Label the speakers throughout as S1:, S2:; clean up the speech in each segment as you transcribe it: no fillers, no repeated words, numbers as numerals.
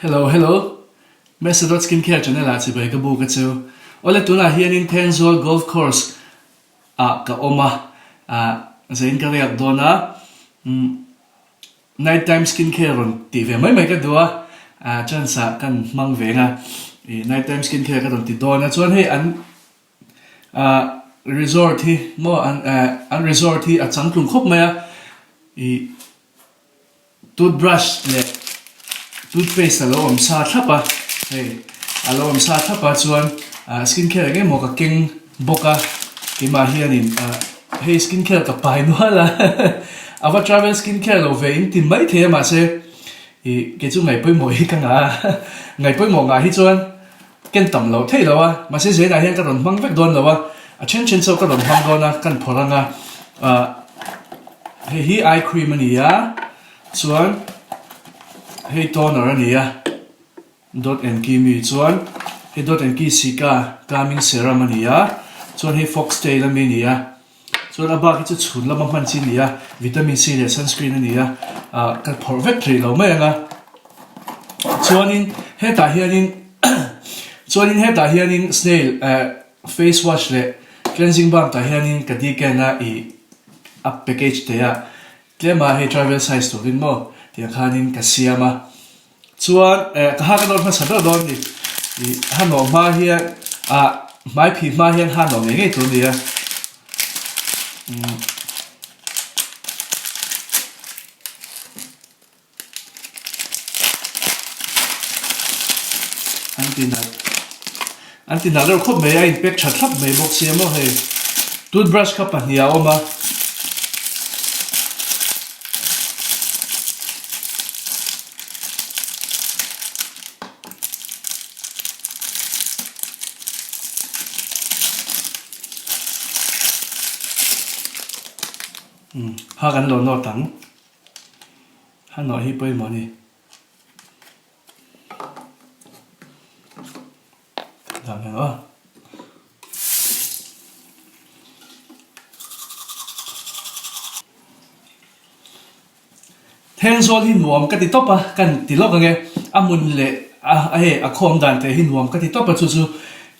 S1: Hello hello Messadot Skin Care channel ah chibai ka bu ka chu. Awle tunah hianin Thenzawl Golf Course ah ka awm a, ah zain ka riak dawn a, umm night time skin care rawn tih ve mai mai ka duh a, ah chance ah kan hmang ve ang a, ih night time skin care ka rawn ti dawn a, chuan hei an ah resort hi maw an eh an resort hi a changtlung khawp mai a, ih. Toothbrush leh toothpaste a lo awm sa thlap a, hei a lo awm sa thlap a chuan ah skin care eng emaw ka keng bawk a keimah hianin ah hei skin care ka pai nual a a va travel skin care lo ve in ti mai thei a mahse ih kei chu ngaih pawimawh hi ka ngah a ngaih pawimawh ngah hi chuan Ken tam loh theih lo a, mahse zenah hian ka rawn hmang vek dawn lo a, a then then chauh ka rawn hmang dawn a, kan phawrh ang a, ah hei hi eye cream a ni a, chuan hei toner a ni a, dot and key mi chuan hei dot and key sika calming serum a ni a, chuan hei foxtail ami a ni a. Chuan a bak hi chu chhun lama hman chi a ni a, vitamin C leh sunscreen a ni a, ah ka phawrh vek theih lo mai ang a. Chuanin hetah hianin chuanin hetah hianin snail eh face wash leh cleansing balm tah hianin ka decan a ih a package te a tlema hei travel size turin maw tiang khanin ka siam a. Chuan eh ka ha ka nawr hmasa ber dawn ni. Ih ha nawh hma hian ah hmai phih hma hian ha nawh ngei ngei tur a ni a. Umm. An ti nalh an ti nalh reuh khawp mai a in pack tha thlap mai bawk sia maw hei. Toothbrush kha pahnih a awm a. Ha kan lo nawt ang. Ha nawh hi pawimawh a ni. Dam hian aw. Thenzawl hi nuam ka ti tawp a, kan ti lawk ang e. A hmun leh a hei a khawm dan te hi nuam ka ti tawp a, chu chu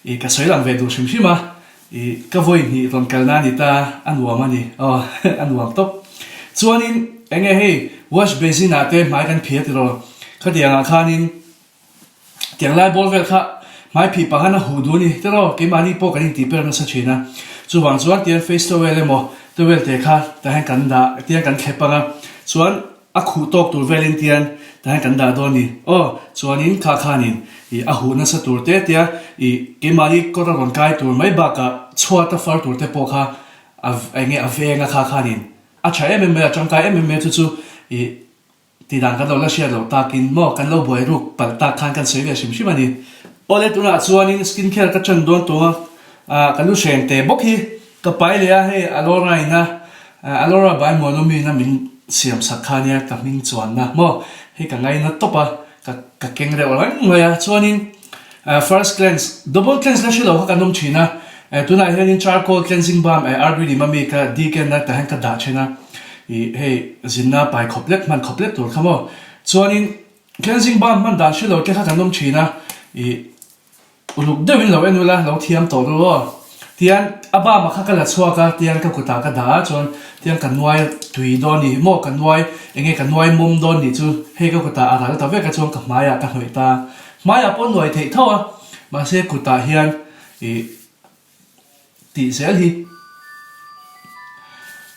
S1: ih ka sawi lang ve duh hrim hrim a. Ih ka vawi hnih rawn kalna a ni ta, a nuam a ni aw a nuam tawp. Chuanin eng nge hei wash basin ah te hmai kan phih a tiraw, khatiang ah khanin Tiang lai bawr vel kha hmai phih pah khan a huh duh a ni tiraw, keimahni pawh kan intih per nasa thin a. Chuvang chuan tiang face towel emaw towel te kha tah hian kan dah tiang kan thlep ang a, chuan a khuh tawk tur velin tiang tah hian kan dah dawn a ni. Aw, chuanin kha khanin ih a huh nasa tur te tia ih keimahni kawt a rawn kai tur mai bakah chhuat a far tur te pawh kha a eng nge a veng a kha khanin a tha em em mai a, tangkai em em mai a chu chu ih Tih dan kan lo la hriat loh takin maw kan lo buai ruk palh tak khan kan sawi ve hrim hrim a ni. Awle tunah chuanin skin care ka ṭan dawn tawng a, ah ka lu hreng teh bawk hi ka pai leh a, hei Alora ina Alora by Muanawmi ina min siam sak kha nia ka hming chuanna maw hei ka ngaina tawp a, ka ka keng reuh reng mai a, chuanin First cleanse, double cleanse la hre lo kha kan awm thin a, tunah hianin charcoal cleansing balm RB lim ami ka decan na tah hian ka dah then a, ih hei zinna pai khawp lek hman khawp lek tur kha maw. Chuanin cleansing balm hman dan hre lo te kha kan awm thin a, ih uluk deuhin lo en ula lo thiam tawh ru aw. Tian a balm ah kha ka la chhuak a, tian ka kutah ka dah a chuan tian ka nuai tui dawn ni maw ka nuai enge ka nuai mum dawn nih chu hei ka kutah a ral ta vek a chuan ka hmaiah ka hnawih ta. Hmaiah pawh nuai theih tho a, mahse kutah hian ih tih zel hi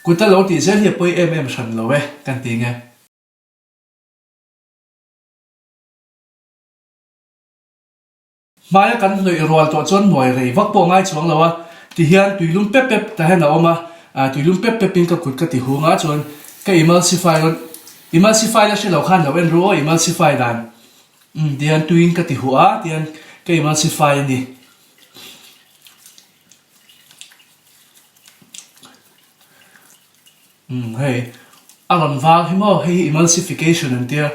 S1: kuta lo tih zel hi a pawi em em hran lo e kan ti nge. Hmaia kan hnawih rual tawh chuan nuai rei vak pawh ngai chuang lo a, tihian tuilum pep pep ta hian a awm a, tuilum pep pepin ka kut ka ti hung a chuan ka emulsify rawn emulsify la hre lo khan lo en ru aw emulsify dan. Umm tihian tuiin ka ti huh a tihian ka emulsify a ni. Umm hei a rawn vang hi maw hei hi emulsification an tia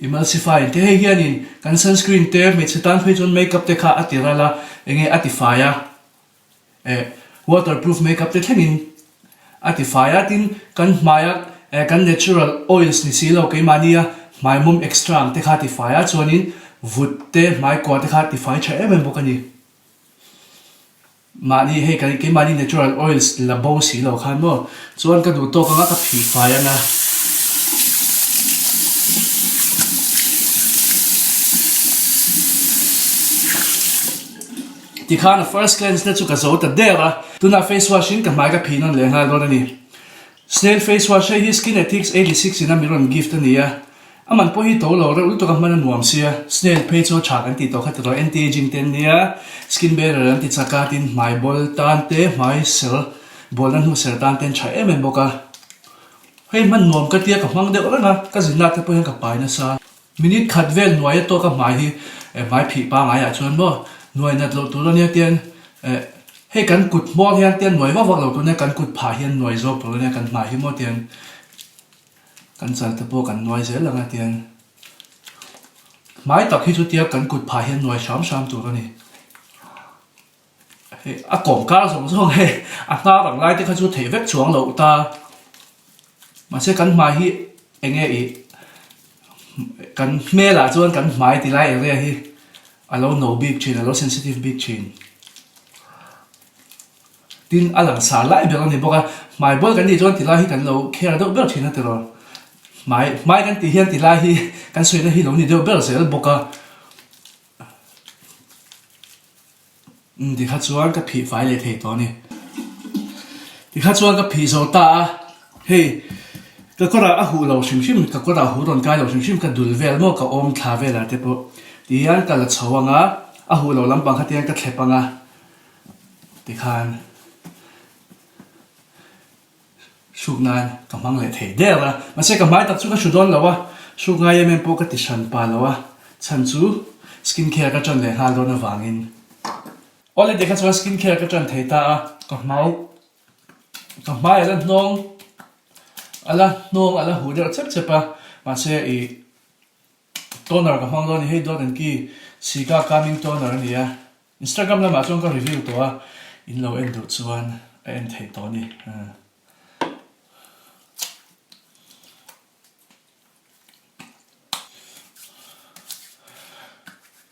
S1: emulsify an tia hei hianin kan sunscreen te hmeichhe tan phei chuan makeup te kha a ti ral a enge a ti fai a. Eh waterproof makeup te thlengin a ti fai a, tin kan hmaia eh kan natural oils ni si lo keimahnia Hmai mawm extra ang te kha tifai a, chuanin vut te, hmai kua te kha tifai tha em em bawk a ni. Mahni hei kan keimahni natural oils la bo si lo khan maw chuan ka duh tawk anga ka phih fai anga. Tikhan a first cleanse na chu ka zo ta der a, tunah face wash in ka hmai ka phih nawn leh nghal dawn a ni. Snail face wash hei hi Skin Ethics 86 in a mi rawn gift a ni a, A man pawh hi to lo reuh lutuk a hman a nuam sia, snail phei chu a tha kan tih tawh kha tiraw anti-aging te an nia, skin barrier an ti chak a, tin hmai bawl tan te, hmai ser bawlna hnu ser tan te an tha em em bawk a. Hei hman nuam ka tia ka hmang deuh reng a, ka zinna te pawh hian ka pai nasa. Minute khat vel nuai a tawk a hmai hi hmai phih pangai ah chuan maw nuai nat loh tur a nia tian hei kan kut hmawr hian tian nuai vak vak lo tur a nia, kan kut phah hian nuai zawk tur a nia kan hmai hi maw tian. Kan chal te pawh kan nuai zel ang a tiang hmai tak hi chu tia kan kut phah hian nuai hram hram tur a ni. Hei a kawm kar zawng zawng hei a hnar ang lai te kha chu theih vek chuang loh ta. Mahse kan hmai hi eng nge ih kan hmel ah chuan kan hmai ti lai area hi a lo no bik thin a lo sensitive bik thin. Tin, a langsar lai ber a ni bawk a, hmai bual kan tih chuan tilai hi kan lo kher deuh ber thin a tiraw. Hmai, hmai kan tih hian tilai hi kan sawina hi lo ni deuh ber zel bawk a. Umm tikha chuan ka phih fai leh thei tawh a ni. Tikha chuan ka phih zo ta a, hei ka kawrah a huh lo hrim hrim, ka kawrah huh rawn kai lo hrim hrim, ka dul vel maw ka awm thla velah te pawh ti hian ka la chho ang a, a huh lo lampang kha tiang ka thlep ang a. Tikhan hruk nan ka hmang leh thei der a, mahse ka hmai tak chu ka hru dawn lo a, hruk ngai em em pawh ka ti hran pa lo a, chhan chu skin care ka tan leh nghal dawn avangin. Awle tikha chuan skin care ka tan thei ta a, ka hmai ka hmai a la hnawng a la hnawng a la huh deuh chep chep a, mahse ih toner ka hmang dawn a ni, hei dot and key Sika calming toner a ni a. Instagram lamah chuan ka review tawh a, in lo en duh chuan a en theih tawh a ni.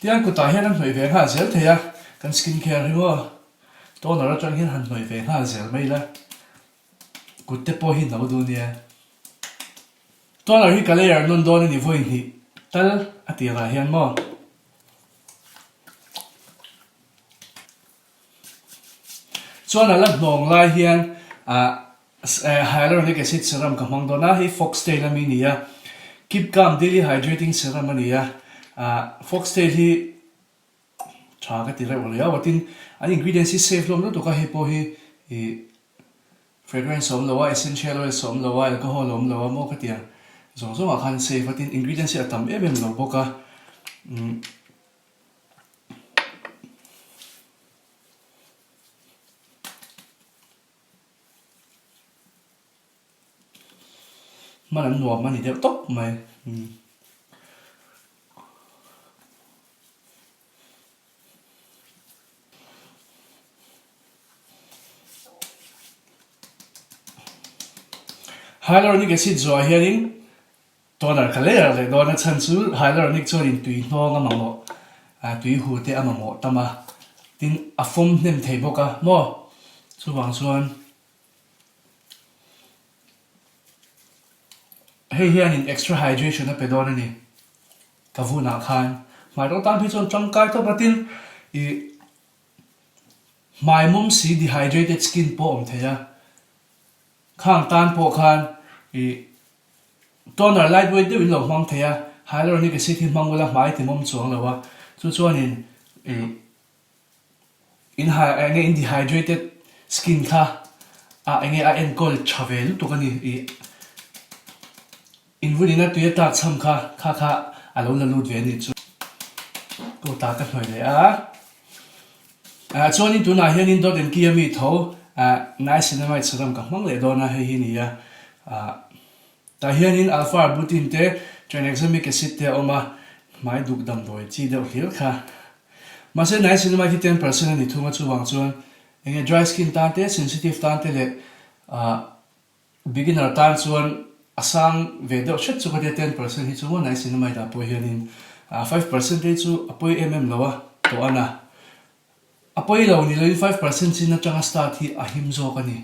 S1: Tiang kutah hian an hnawih ve nghal zel thei a, kan skin care hi maw toner atang hian han hnawih ve nghal zel mai ila, kut te pawh hi no duh nia. Toner hi ka layer nawn dawn a ni vawi hnih tal a tirah hian maw. Chuan a la hnawng lai hian hyaluronic acid serum ka hmang dawn a, hei Foxtail ami a ni a, Keep Calm Daily Hydrating Serum a ni a, Foxtail hi tha ka ti reuh riau a, tin an ingredients hi safe hlawm lutuk a, hei pawh hi ih fragrance a awm lo a, essential oils a awm lo a, alcohol a awm lo a maw ka ti ang zawng zawngah khan safe a, tin ingredients hi a tam em em lo bawk a. Hman an nuam a ni deuh tawp mai. Hyaluronic acid zuah hianin Toner ka lei rah leh dawn a chhan chu hyaluronic chuanin tui hnawng a mamawh ah tui hu te a mamawh tam a, tin a fawm hnem thei bawk a maw chuvang chuan hei hianin extra hydration a pe dawn a ni ka vunah khan hmai rawng tan phei chuan tangkai tawp a tin ih hmai mawm si dehydrated skin pawh a awm thei a khang tan pawh khan ih Toner lightweight deuh in lo hmang thei a, hyaluronic acid hi hmang ula hmai ti mawm chuang lo a, chu chuanin ih in ha eng nge in dehydrated skin kha ah eng nge a enkawl tha ve lutuk a ni ih in vun ina tui a tlak chham kha kha kha a lo la lut ve a nih chu. Kawta ka hnawih leh a, ah chuanin tunah hianin dot and key ami tho ah niacinamide serum ka hmang leh dawn a hei hi ni a ah. Tah hianin alpha arbutin te, tranexamic acid te a awm a, hmai duk damdawi chi deuh hlir kha. Mahse niacinamide hi 10% a ni thung a, chuvang chuan enge dry skin tan te, sensitive tan te leh beginner tan chuan. A sang ve deuh hret chu ka tia 10% hi chu maw niacinamide ah pawh hianin 5% te hi chu a pawi em em lo a tawh a na. A pawi lo ni loin 5% chin atanga start hi a him zawk a ni.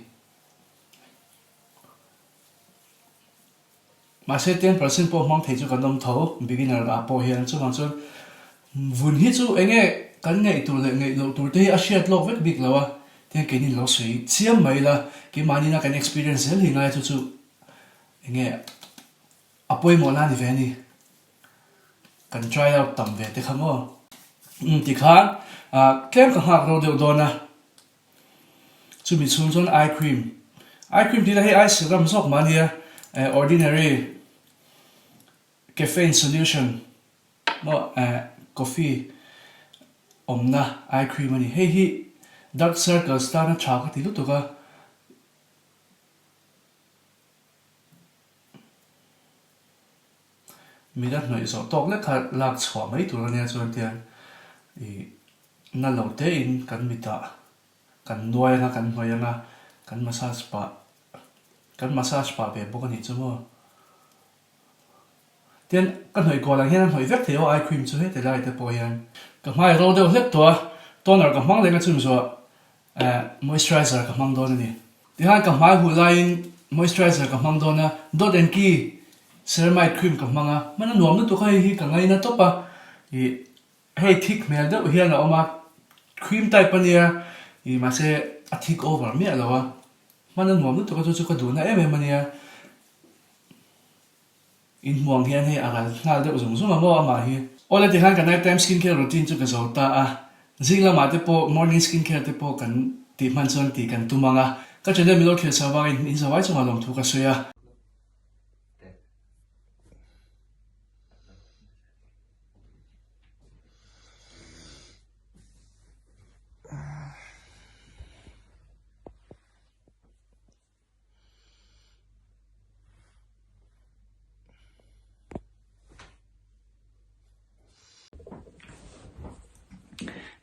S1: Mahse 10% pawh hmang thei chu kan awm tho beginner ah pawh hian chuvang chuan vun hi chu enge kan ngaih tur leh ngaih loh tur te hi a hriat lawk vek bik lo a tiang keinin lo sawi chiam mai ila keimahni ina kan experience zel hi ngai chu chu Enge a pawimawh na ni ve a ni. Kan try out tam ve te kha maw. Umm tikhan tlem ka nghak ro deuh dawn a. Chumi chhung chuan eye cream. Eye cream tih lah hei eye serum zawk mah ania ordinary caffeine solution maw coffee awmna eye cream a ni. Hei hi dark circles tana tha ka ti lutuk a. Mila hnawih zawh tawk lek kha lak chhuah mai tur ania chuan tiang ih na lo te in kan mitah kan nuai anga kan hnawih anga kan massage pah kan massage pah ve bawk anih chu maw. Tian ka hnawih kual ang hian a hnawih vek thei aw eye cream chu heti lai te pawh hian. Ka hmai ro deuh hlek tawh a, toner ka hmang leh nga chumi zawh eh moisturizer ka hmang dawn a ni. Tihian ka hmai huh laiin moisturizer ka hmang dawn a, Dot and Key ceramide cream ka hmang a, hman a nuam lutuk a hei hi ka ngaina tawp a, ih hei thick hmel deuh hian a awm a, cream type a nia ih mahse a thick over miah lo a, hman a nuam lutuk a chu chu ka duhna em em a nia. In hmuang hian hei a ral nghal deuh zung zung a maw amah hi. Awle ti khan ka night time skin care routine chu ka zo ta a, zing lamah te pawh morning skin care te pawh kan tih hman chuan tih kan tum ang a, ka channel milo thlir chho vangin in zavai chungah lawmthu ka sawi a.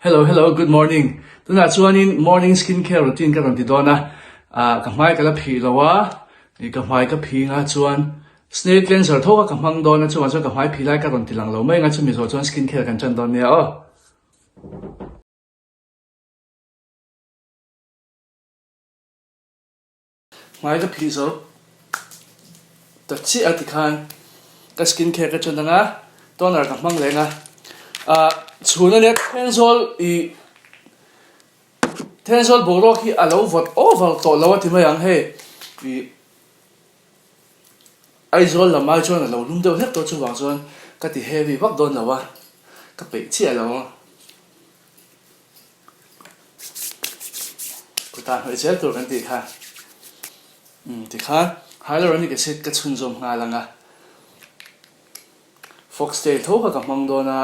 S1: Hello hello good morning tunah chuanin morning skin care routine ka rawn ti dawn a ah ka hmai ka la phih lo a ih ka hmai ka phih nga chuan snail cleanser tho kha ka hmang dawn a chuvang chuan ka hmai phih lai ka rawn ti lang lo mai ang a chumi zawh chuan skin care kan tan dawn nia aw. Hmai ka phih zo ta chiah a tikhan ka skin care ka ṭan ang a, toner ka hmang leng a. Ah chhun ania Thenzawl ih Thenzawl boruak hi a lo vawt over tawh lo a ti mai ang hei ih Aizawl lam ai chuan a lo lum deuh hlek tawh chuvang chuan ka ti heavy vak dawn lo a, ka peih chiah lo ang. Kutah hnawih zel tur kan tih kha. Umm tikhan hyaluronic acid ka chhunzawm nghal ang a. Foxtail tho kha ka hmang dawn a.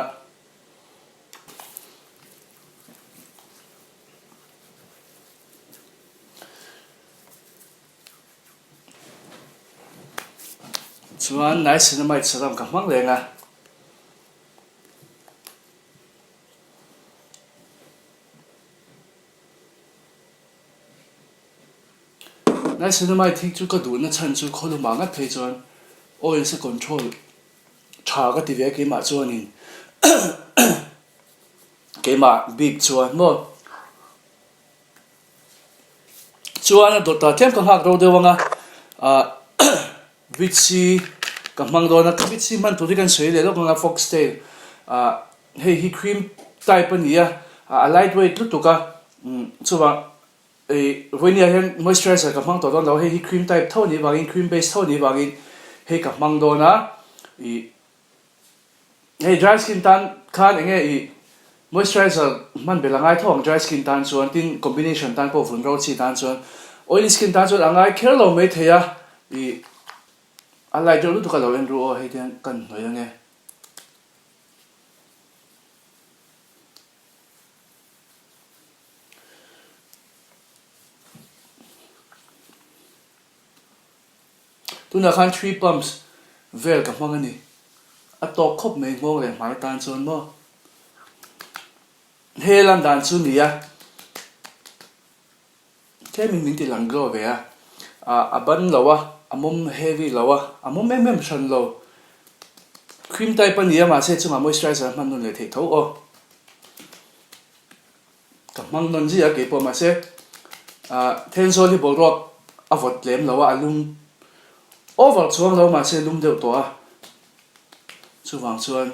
S1: Chuan niacinamide serum ka hmang reng a. Niacinamide hi chu ka duhna chhan chu khawlumah ngat phei chuan oils a control tha ka ti ve a keimah chuanin keimah bik chuan maw Chuan a dawtah tlem ka nghak ro deuh ang a, ah vit si ka hmang dawn a, ka vit si hman tur hi kan sawi leh lawk ang a foxtail ah hei hi cream type a ni a, a light weight lutuk a, umm chuvang ih vawinia hian moisturizer ka hmang tawh dawn lo a, hei hi cream type tho a nih vangin cream base tho a nih vangin hei ka hmang dawn a, ih. Hei dry skin tan khan enge i moisturizer hman belh a ngai tho ang dry skin tan chuan tin combination tan pawh vun ro chi tan chuan oily skin tan chuan a ngai kher lo mai thei a i a light deuh lutuk a lo en ru aw hei te hian kan hnawih ange. Tunah khan three pumps vel ka hmang a ni. A tawk khawp mai nghawng leh hmai tan chuan maw. He lan dan chu ni a, tlemin min ti lang glow ve a, a ban lo a. A mawm heavy lo a, a mawm em em hran lo. Cream type a ni a mahse chungah moisturizer hman nawn leh theih tho aw. Ka hmang nawn zia a keipawh mahse ah Thenzawl hi boruak a vawt lem lo a, a lum over chuang lo mahse lum deuh tawh a. Chuvang chuan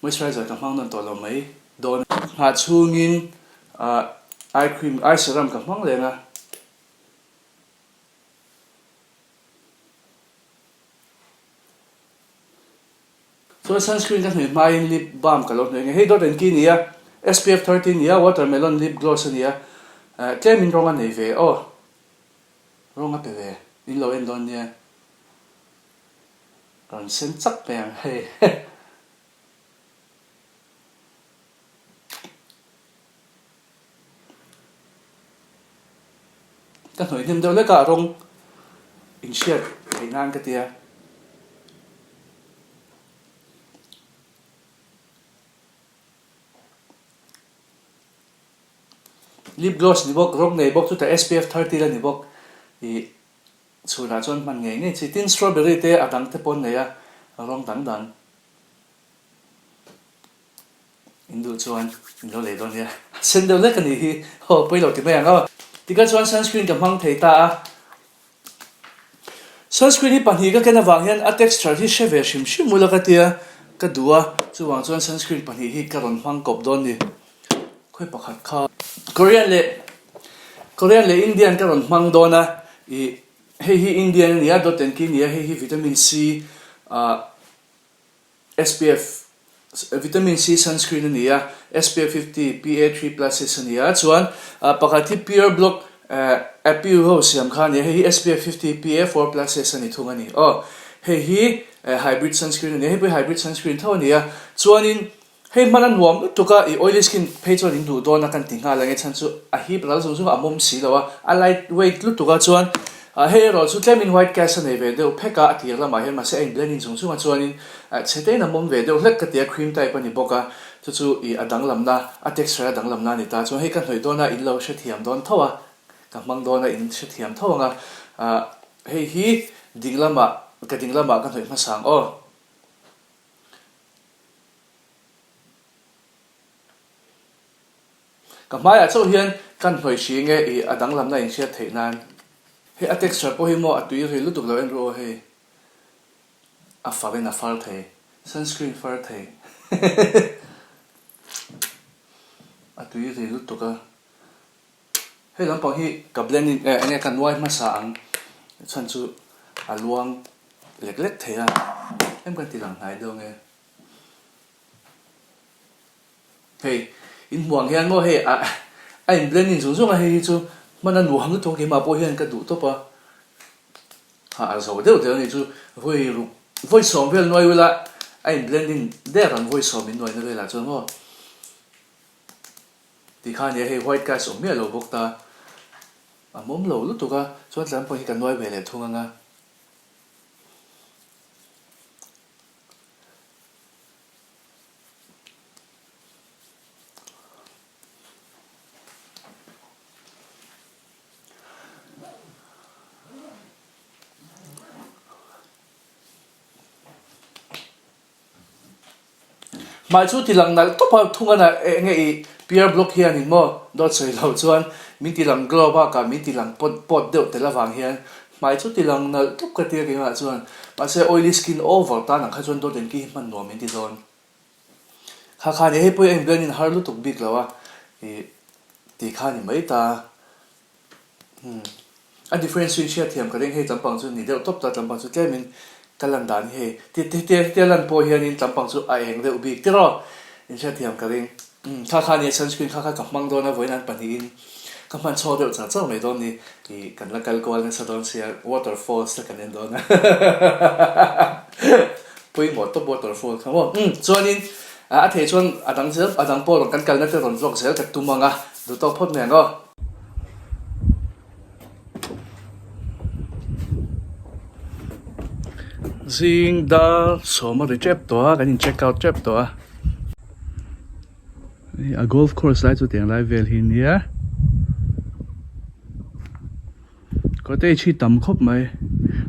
S1: moisturizer ka hmang nawn tawh lo mai dawn. Nghah chhungin ah eye cream, eye serum ka hmang leng a. Chuan sunscreen ka hnawih hmain lip balm ka lo hnawih nge. Hei dawt engki a ni a, SPF 30 a ni a, watermelon lip gloss a ni a, eh tlemin rawng a nei ve aw, rawng a pe ve, in lo en dawn nia, rawn sen chak mai ang hei. Ka hnawih hnem deuh lek a rawng inhriat theih nan ka tia. Lip gloss ni bawk, rawng nei bawk chutah SPF 30 la ni bawk ih chhunah chuan hman ngei ngei chi. Tin strawberry te a dang te pawh an nei a, rawng dang dang. In duh chuan in lo lei dawn nia. A sen deuh lek a nih hi. Aw pawi lo ti mai ang aw. Tikah chuan sunscreen ka hmang thei ta a. Sunscreen hi pahnih ka ken avang hian a texture hi hre ve hrim hrim ula ka tia ka duh a. Chuvang chuan sunscreen pahnih hi ka rawn hmang kawp dawn ni. Khawi pakhat kha. Korean leh Korean leh Indian ka rawn hmang dawn a. Ih hei hi Indian a ni a, dawt engki a ni a, hei hi vitamin C ah. SPF, Vitamin C sunscreen a ni a, SPF 50, PA 3 pluses a ni a, chuan pakhat hi Pure Block Apiu ho siam kha a ni a, hei hi SPF 50, PA 4 pluses a ni thung a ni. Aw, hei hi hybrid sunscreen a ni a, hei pawh hi hybrid sunscreen tho a ni a, chuanin Hei hman a nuam lutuk a, i oily skin phei chuan in duh dawn a kan ti nghal ang e chhan chu a hip ral zung zung a, a mawm si lo a, a light weight lutuk a chuan hei erawh chu tlemin white cast a nei ve deuh phek a, a tir lamah hian mahse a in blend in zung zung a chuanin chhe te in a mawm ve deuh hlek ka ti a, cream type a ni bawk a, chu chu i a danglamna a texture a danglamna a ni ta chuan hei ka hnawih dawn a in lo hrethiam dawn tho a, ka hmang dawn a in hrethiam tho ang a, hei hi ding lamah ka ding lamah ka hnawih hmasa ang aw. Ka hmaiah chauh hian kan hnawih hri nge i a danglamna inhriat theih nan. Hei a texture pawh hi maw a tui ril lutuk lo en ru aw hei. A far in a far thei. Sunscreen far thei. A tui ril lutuk a. Hei lampang hi ka blend in eh enge ka nuai hmasa ang chhan chu a luang lek lek thei a em kan ti lang hnai deuh nge hei in hmuh ang hian maw hei a a in blend in zung zung a hei hi chu hman a nuam lutuk a keimah pawh hian ka duh tawp a ha a zo deuh deuh a ni chu vawi ruk vawi sawm vel nuai ula a in blend in der ang vawi sawm in nuaina velah chuan maw. Ti kha nia hei white cast awm miah lo bawk ta. A mawm lo lutuk a, chuan tlan pawh hi ka nuai ve leh thung ang a. Hmai chu ti lang nalh tawp a, thung a eng nge i Pierre Block hianin maw dawt sawi lo chuan min ti lang glow bakah min ti lang pawt pawt deuh tel avang hian hmai chu ti lang nalh tawp ka tia keimah chuan mahse oily skin over tan ang kha chuan dawt engki hi hman nuam min ti dawn. Kha kha ni hei pawh hi a inblend in har lutuk bik lo a i ti kha ni mai ta. Umm a difference chu in hriat thiam ka ring hei tlampang chu ni deuh tawp ta tlampang chu tlem in ka lan dan hi hei ti ti tia lan pawh hian in tlampang chu a eng deuh bik tiraw in hriat thiam ka ring umm kha kha nia sunscreen kha kha ka hmang dawn a vawiin an pahnih in ka hman chhuak deuh char char mai dawn ni ih kan la kal kual nasa dawn sia waterfalls te kan en dawn a pawimawh tawp waterfall kha maw umm chuanin a thei chuan a dang zel a dang pawh rawn kan kalna te rawn vlog zel ka tum ang a duh tawk phawt mai ang aw. Zing dar sawm a ri tep tawh a kan in check out tep tawh a hei a golf course lai chu tiang lai vel hi nia cottage hi tam khawp mai.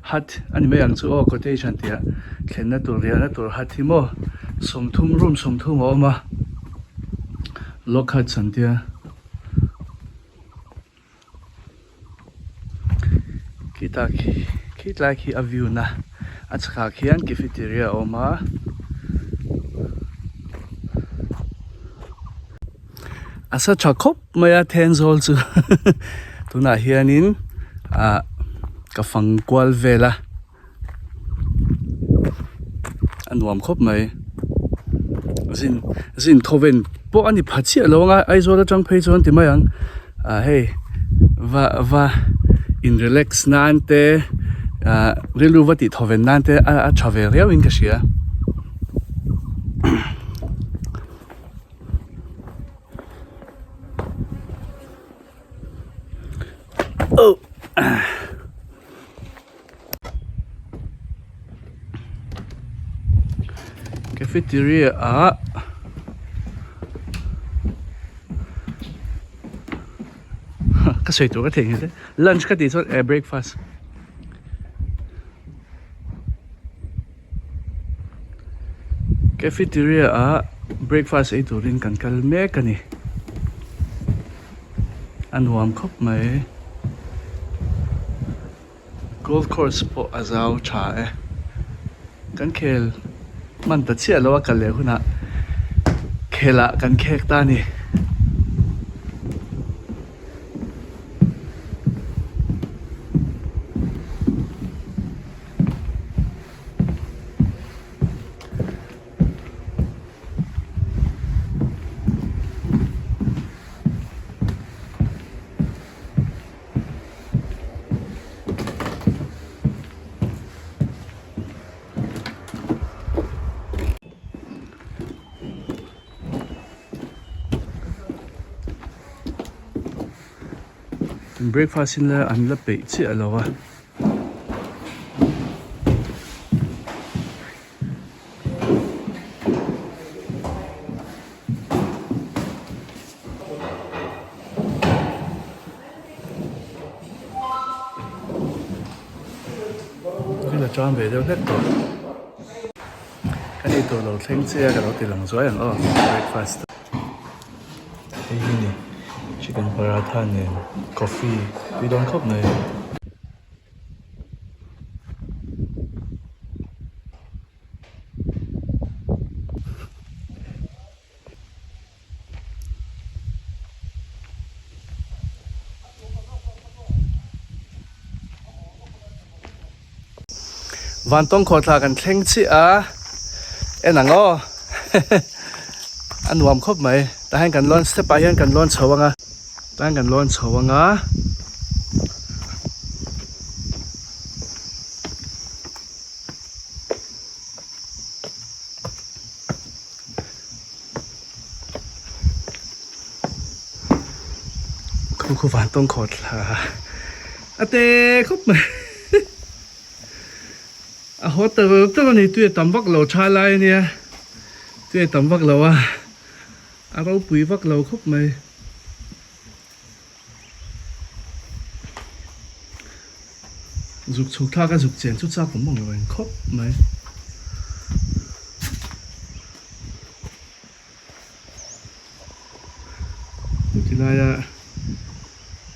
S1: Hut a ni mai ang chu aw cottage han tih ah thlenna tur riahna tur hut hi maw 30 room 30 a awm a log huts an tia. Khitah khi khitlai khi a view na a chhakah khian cafeteria a awm a. A sa tha khawp mai a Thenzawl chu tunah hianin ah ka fang kual vel a a nuam khawp mai zin zin thawven pawh a ni pha chiah lo ang a Aizawl atang phei chuan ti mai ang ah hei va va in relax nan te ah rilru va tih thawven nan te a tha ve riau in ka hria. Oh. Cafeteria ah ka sawi tur ka thei nghet e lunch ka tih chuan eh breakfast. Cafeteria ah breakfast ei turin kan kal mek a ni a nuam khawp mai golf course pawh a zau tha e kan khel hman ta chiah lo a kal leh hunah khelah kan khek ta a ni. Breakfast in la an la peih chiah lo a. Thil a tan ve deuh hlek tawh. Ka ei tur lo thleng che a ka lo ti lang zuai ang aw breakfast. Hei hi ni chicken paratha nen coffee tui dawn khawp mai. Vantawng khawhthla kan thleng chiah a en ang aw a nuam khawp mai tah hian kan lawn step ah hian kan lawn chho ang a tah hian kan lawn chho ang a. Khu khu van tawng khawt thla a te khawp mai a haw tak tak a ni tui a tam vak lo tha lai a nia tui a tam vak lo a a ropui vak lo khawp mai. Zuk chhuk thlak a zuk chen chu chak awm ang reng khawp mai. Chuti laia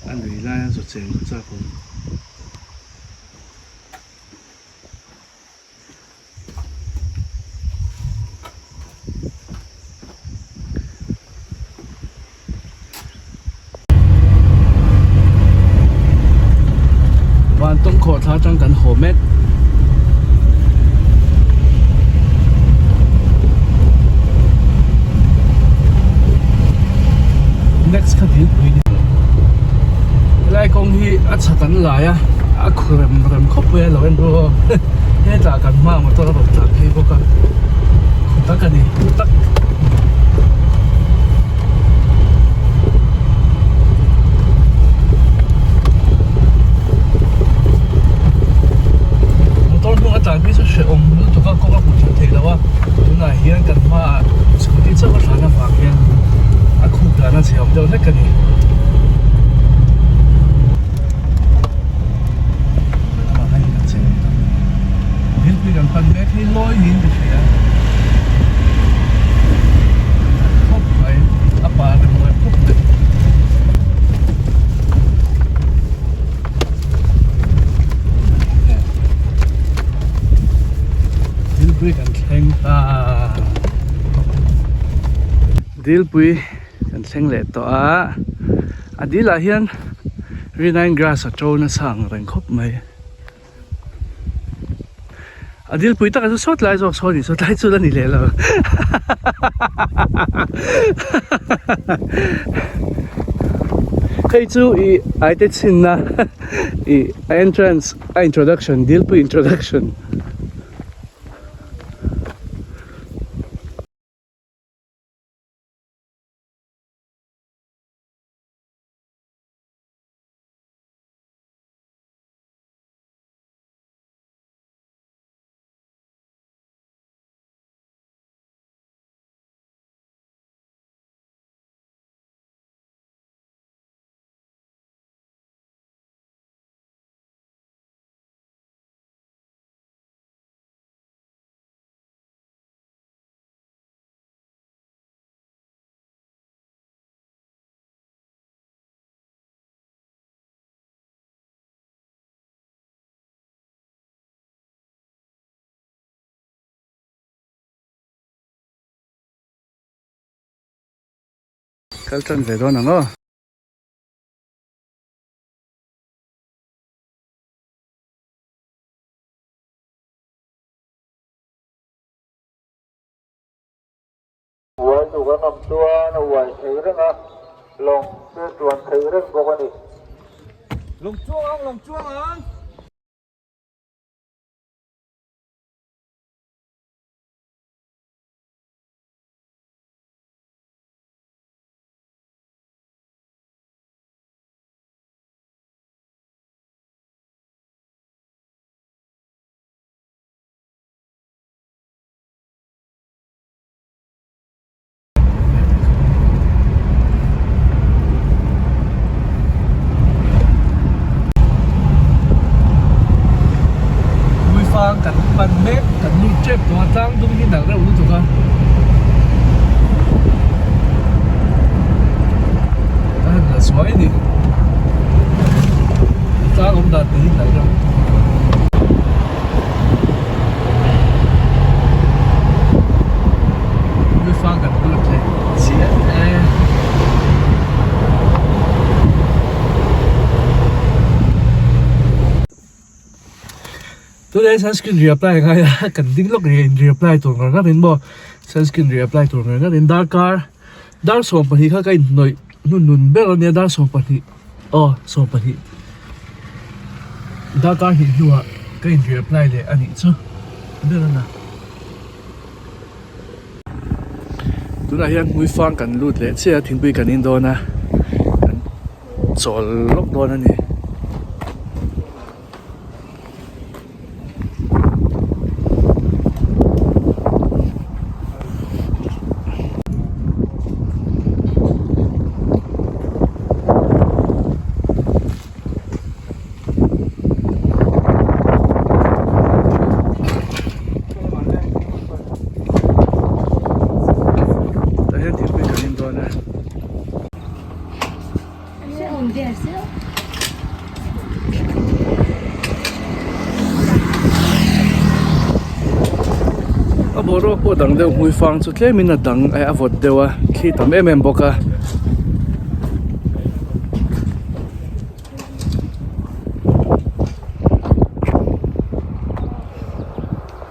S1: a lui laia zu chen chu chak awm. Vantawng khawhthla atang kan haw mek. Next kha dilpui ni tawh. Helai kawng hi a chhak an lai a, a khu rem rem khawp mai a lo en ru aw. Hetah kan hmaah motor a rawn tlan phei bawk a, khu tak a ni, khu tak. Motor hnung a tlan phei chu hrehawm lutuk a kawng a hmuh theih theih loh a, tunah hian kan hmaah scooty chauh a tlan avang hian a khuk dan a chhe awm deuh hlek a ni. Dilpui kan thleng leh tawh a, a dil ah hian rinine grass a to nasa ang reng khawp mai. A dilpui taka chu sawt lai zawk sawn in sawt lai chu la ni leh lo hei chu ih aite chhinna ih a entrance a introduction dilpui introduction. Kal tan ve dawn ang aw.
S2: Uai duh kan awm chuan a uai thei reng a, lawng chu a tuan thei reng bawk a ni.
S3: Lawng chuang ang, lawng chuang ang!
S1: Hmuifang kan pan mek kan lut tep tawh a tlang dum hi nalh reuh lutuk a a han la suai a ni tlang awm dan te hi nalh reuh. Hmuifang kan lut leh chiah e. Tunah hian sunscreen reapply a ngai a, kan ding lawk rih a in reapply tur ngar ngar in maw sunscreen reapply tur ngar ngar in darkar dar 12 kha ka inhnawih hnun nun ber a nia dar 12 aw 12 darkar hnih hnuah ka in reapply leh a nih chu ber a na. Tunah hian hmuifang kan lut leh chiah a thingpui kan in dawn a kan chawl lawk dawn a ni. Tah hian thingpui kan in dawn a. A boruak pawh dang deuh hmuifang chu tlemin a dang a vawt deuh a thli tam em em bawk a.